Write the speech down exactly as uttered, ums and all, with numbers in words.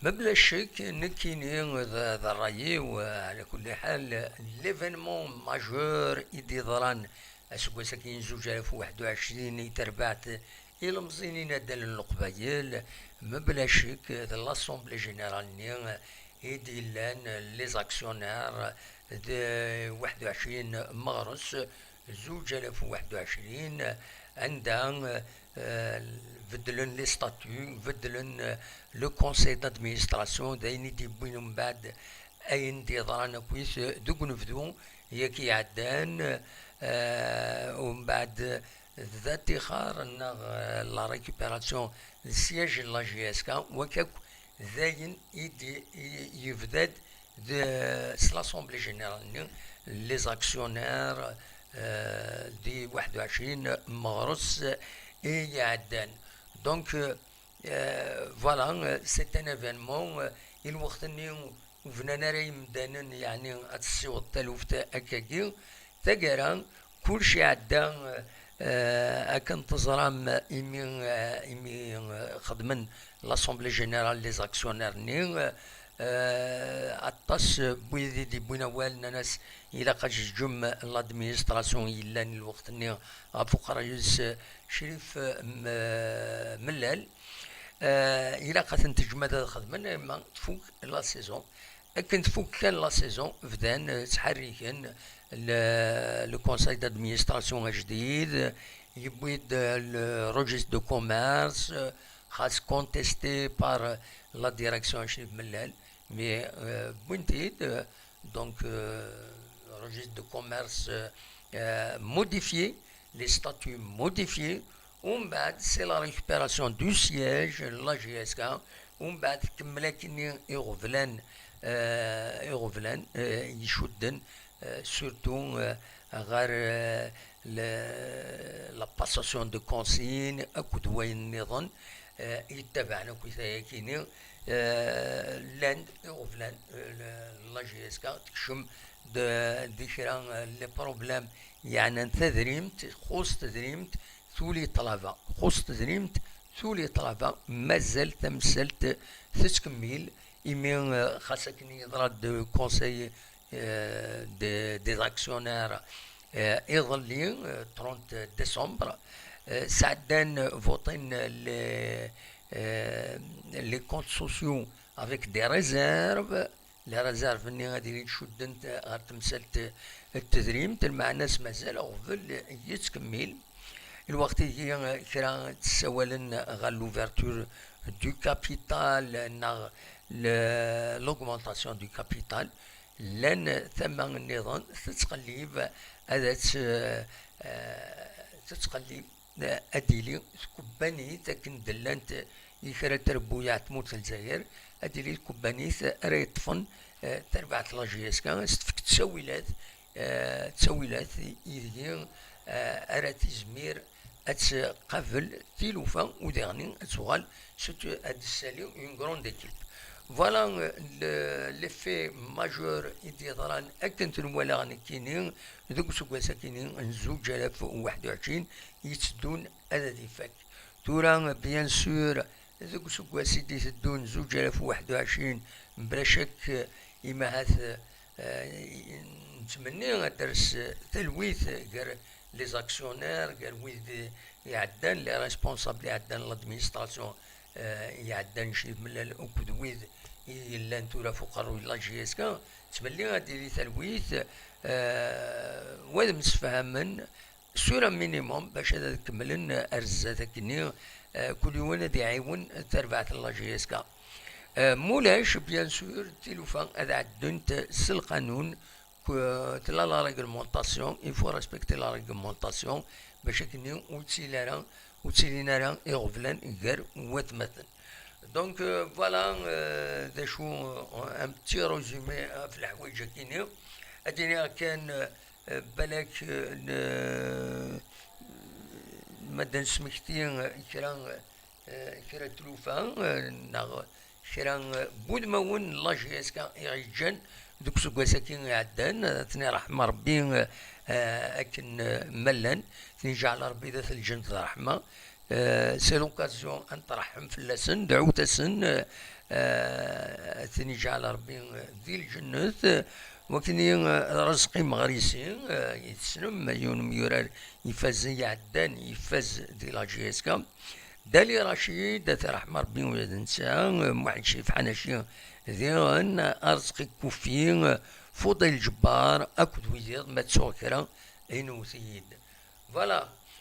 Mebla ccek, nekkini d, d ṛṛay-iw, ɛla kulli ḥal, l'événement majeur i d-yeḍran aseggas-agi n zuǧ alaf u waḥed u ɛecrin i terbaɛt ilemẓi n inaddalen n Leqbayel, mebla ccek d l'Assemblée Générale-nni i d-yellan, les actionnaires, d waḥed u ɛecrin meɣres zuǧ alaf u waḥed u ɛecrin, anda, eh, beddlen les statuts, beddlen, eh, le conseil d'administration, d ayen i d-yewwin umbeɛd ayen d-yeḍran akkit deg unebdu yak iɛeddan, eh, umbeɛd d atixar neɣ, eh, la récupération de siège n la J S K, wakk akk d ayen i d-, i yebda-d d, s l'Assemblée Générale-nni, les actionnaires, euh, di waḥed u ɛecrin meɣres i iɛeddan. Donc, euh, voilà, euh, c'est un événement, euh, i lweqt-nni ur bnan ara yimdanen, yeɛni ad tessiweḍ taluft akkagi. Taggara, kullec iɛedda, eh, akken teẓram imi, eh, imi, eh, xedmen l'Assemblée Générale les actionnaires-nni, eh, aṭas n wid i d-yewwin awal, nnan-as ilaq ad teǧǧem l'administration yellan lweqt-nni ɣef uqerruy-is, eh, Crif, eh, M-, Mellal. Eh, ilaq ad ten-teǧǧem ad xedmen, ma tfuk la saison. Akken tfuk kan la saison, bdan, eh, ttḥerriken le, le conseil d'administration ajdid, yewwi-d, eh, le registre de commerce, eh, xas contesté par, eh, la direction Crif Mellal, mais, eh, wwin-t-id, eh, donc, eh, registre de commerce, eh, modifié, les statuts modifiés, umbeɛd, c'est la récupération du siège, la J S K, umbeɛd tkemmel akkenni iɣeblan, eh, iɣeblan, eh, icudden, eh, surtout, eh, ɣer, eh, le, la passation de consigne akked wayen nniḍen, eh, yettabaɛen akk i tayakini, eh, llan iɣeblan, eh, le, la J S K tekcem de, di kra, eh, les problèmes yeɛnan tadrimt, txuṣṣ tedrimt, tuli ṭṭlaba, txuṣṣ tedrimt, tuli ṭṭlaba, mazal tamsalt tettkemmil, imi, eh, xas akken yeḍra-d conseil, eh, de, des actionnaires, eh, iḍelli, eh, trente décembre, eh, sɛeddan votin les, eh, les comptes sociaux avec des réserves, les réserves-nni ad ilint cuddent ɣer temsalt n tedrimt, lmeɛna-s mazal aɣbel yettkemmil. Lweqt-agi kra ttessawalen ɣer l'ouverture du capital neɣ le, l'augmentation du capital. Llan tama nniḍen tettqellib ad tt-, eh, tettqellib ad d-tili tkebbanit akken d-llant i kra n trebbuyaɛ n tmurt n Lezzayer, ad d-tili tkebbanit ara yeṭṭfen, eh, tarbaɛt n la J S K, ad s-tefk ttawilat, eh, ttawilat ideg, eh, ara tizmir ad tqabel tilufa u diɣen ad tuɣal, surtout ad d-tessali une grande équipe. Voilà, euh, le, l'effet majeur i d-yeḍran akken ten-walaɣ nekkini deg useggas akini n zuǧ alaf u waḥed u ɛecrin yetteddun ad ad ifak. Tura, bien sûr, deg useggas i d-iteddun zuǧ alaf u waḥed u ɛecrin, bla ccek, imi ahat, eh, nettmenni ad d-ters talwit gar les actionnaires, gar wid iɛeddan, les responsables iɛeddan, l'administration, eh, iɛeddan Crif Mellal akked wid i yellan tura f uqerruy n la J S K, ttmenni ad d-tili talwit, eh, wad msefhamen sur un minimum bac ad, ad kemmlen ar zdat akkenni, eh, kul yiwen ad iɛiwen tarbaɛt n la J S K. Eh, mulac, bien sûr, tilufa ad ɛeddunt s lqanun, que, tella la réglementation, il faut respecter la réglementation, bac akkenni ur ttili ara, ur ttilin ara iɣeblan gar watmaten. Donc, euh, voilà, euh, d acu, euh, un petit résumé ɣef leḥwayeǧ akkenni. Ad d-iniɣ kan, euh, balak, euh, n-, ma d-nesmekti, euh, kra, euh, kra n tlufa, euh, neɣ kra, euh, n wudmawen n la J S K i ɣ-yeǧǧan deg useggas-agi iɛeddan, ad ten-iṛḥem Ṛebbi, euh, euh, akken, euh, ma llan, ad ten-iǧɛel Ṛebbi dat lǧent d ṛṛeḥma. Euh, c'est l'occasion ad nṭerḥem fell-asen, dɛut-asen, euh, ad ten-iǧɛel Ṛebbi di lǧennet, euh, wakni, euh, Rezqi Meɣrisi, euh, i tessnem, yiwen n umyurar ifazen iɛeddan, ifaz di la J S K. Dali Racid, ad t-iṛḥem Ṛebbi ula d netta, euh, Muḥend Crif Ḥanaci, diɣen, Arezqi Kufi, euh, Fuḍil Ǧebbar, akked wiyaḍ, ma ttuɣ kra, inewwet-iyi-d. Voilà,